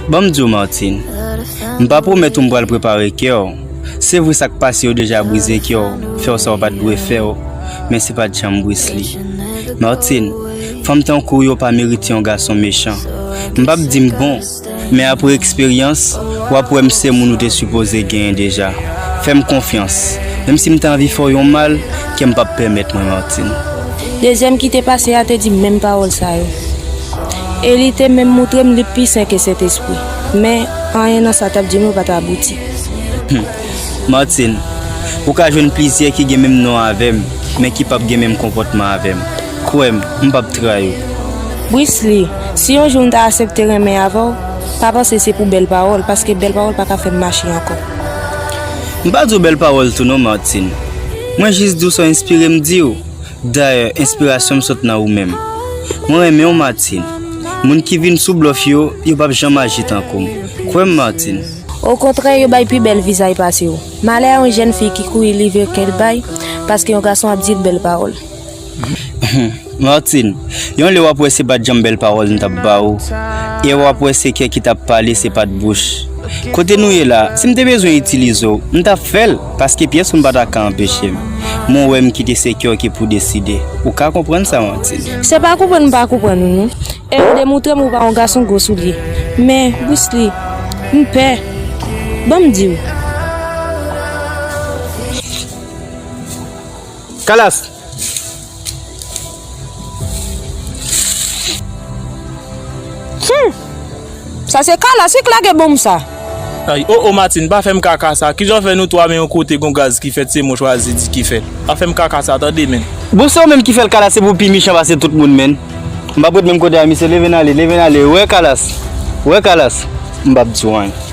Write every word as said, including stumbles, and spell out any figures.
Ban m di w, Martine, m pa pwomèt ou m pral prepare kè w. Se vre, sa k pase yo deja brize kè w, fè w sa w pa t dwe fè w, men se pa t janm Brisly. Martine, fanm tankou w yo pa merite yon gason mechan. M p ap di m bon, men apre eksperyans, w ap wè m se moun ou te sipoze genyen deja. Fè m konfyans. Menm si m ta anvi fè w yon mal, kè m p ap pèmèt mwen, Martine. Dezyèm ki te pase a te di menm pawòl sa yo. E li te menm moutre m li pi sen ke Sentespri. Men, anyen nan sa t ap di m yo pa t abouti. Hum. Martine, ou ka jwenn plizyè ki gen menm non avè m, men ki p ap gen menm konpòtman avè m. Kwè m, m p ap trayi w. Brisly, si yon jou m ta aksepte renmen avè w, pa panse se pou bèl pawòl, paske bèl pawòl pa ka fè m mache ankò. M pa di w bèl pawòl tou non, Martine. Mwen jis di w sa w enspire m di w. Dayè, enspirasyon m sot nan ou menm. Mwen renmen w, Martine. Moun ki vin sou blòf yo, yo p ap janm aji tankou m. Kwè m, Martine. Okontrè, yo bay pi bèl vizaj pase w. Malè a yon jèn fi ki kouri livre kè l bay, paske yon gason ap di l bèl pawòl. Martine, yon lè w ap wè se pa t janm bèl pawòl m t ap ba w, e w ap wè se kè ki t ap pale, se pa t bouch. Kote nou ye la, si m te bezwen itilize w, m t ap fè l, paske pyès moun pa ta ka anpeche m. Men w wè m kite se kè w ki pou deside. Ou ka konprann sa, Martine. Se pa konprann m pa konprann ou non. E ou demoutre m ou pa yon gason gwo soulye. Men, Brisly, m pè. Ban m di w. Kalas! Hmm. Sa se Kalas wi k lage bonm sa. Ay, o, o, Martine, pa fè m kaka sa. Kijan w fè nou twa men yon kote gon gaz ki fèt, se mwen chwazi di ki fèt. Pa fè m kaka sa, tande, men. Bon, se ou menm ki fè l, Kalas, se pou w pi mechan pase tout moun, men. M p ap ret menm kote a, misye, leve n ale, leve n ale. Wè, Kalas. Wè, Kalas. M p ap di w anyen.